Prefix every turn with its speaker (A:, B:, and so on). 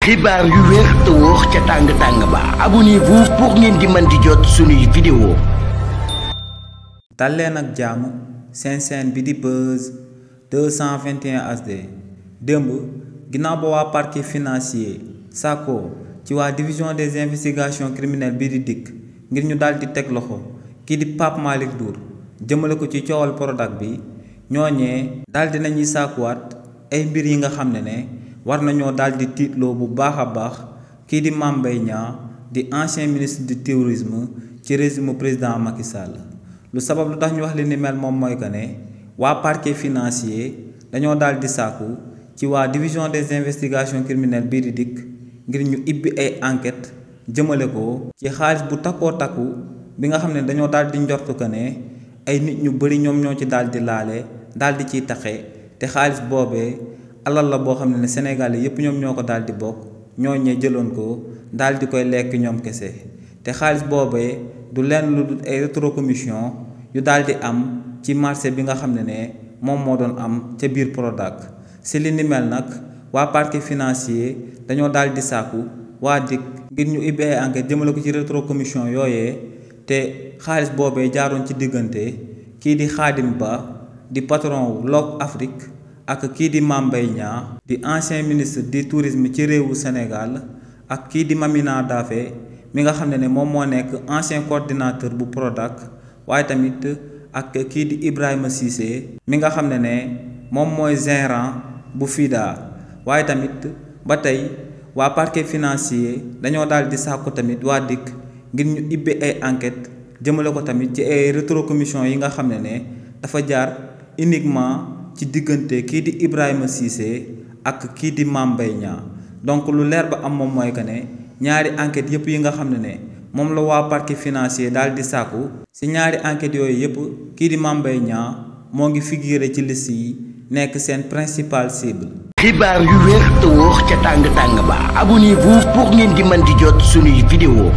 A: xibaar yu wér te wóor ca tàng ba abonnez-vous pour ngeen di mën di jot suñuy vidéo.
B: dal leen ak jàmm seen chaîne bi di Buzz 221 HD démb ginnaaw ba waa parquet financier sàkko ci waa division des investigations criminelles bi di DIC ngir ñu daal di teg loxo kii di Pape Malick Ndour jëmale ko ci coowal Prodac bi ñooñee daal di nañuy sàkkuwaat ay mbir yi nga xam ne war nañoo daal di tiitloo bu baax a baax kii di Mame Mbaye Niang di ancien ministre du tourisme ci régime président Macky Sall lu sabab lu tax ñu wax li ni mel moom mooy que ne waa parquet financier dañoo daal di sàkku ci waa division des investigations criminelles bii di DIC ngir ñu ibbi ay enquête jëmale ko ci xaalis bu takkoo takku bi nga xam ne dañoo daal di njortu que ne ay nit ñu bëri ñoom ñoo ci daal di laale daal di ciy taxe te xaalis boobee alal la boo xam ne Sénégalais yépp ñoom ñoo ko daal di bokk ñooñee jëloon ko daal di koy lekk ñoom kese te xaalis boobee du lenn lu dul ay rétrocommission yu daal di am ci marché bi nga xam ne moom moo doon am ca biir Prodac si li ni mel nag waa parquet financier dañoo daal di sàkku waa DIC ngir ñu ibbi ay enquête jëmale ko ci rétrocommission yooyee te xaalis boobee jaaroon ci diggante kii di Khadim Ba di patron wu Lok Afrique ak kii di Mame Mbaye Niang di ancien ministre du tourisme ci réewu Sénégal ak kii di Mamina Daffé mi nga xam ne moom moo nekk ancien coordinateur bu Prodac waaye tamit ak kii di Ibrahima Cissé mi nga xam ne moom mooy gérant bu FIDA waaye tamit ba tey waa parquet financier dañoo daal di sàkku tamit waa DIC ngir ñu ibbi ay enquête jëmale ko tamit ci ay rétrocommission yi nga xam ne dafa jaar uniquement ci diggante kii di Ibrahima Cissé ak kii di Mame Mbaye Niang donc lu leer ba am moom mooy que ne ñaari enquêtes yëpp yi nga xam ne moom la waa parquet financier daal di sàkku si ñaari enquêtes yooyu yëpp kii di Mame Mbaye Niang moo ngi figuré ci liste yi nekk seen principal cible.
A: xibaar yu wér te wóor ca tàng ba abonnez-vous pour ngeen di mën di jot suñuy vidéo.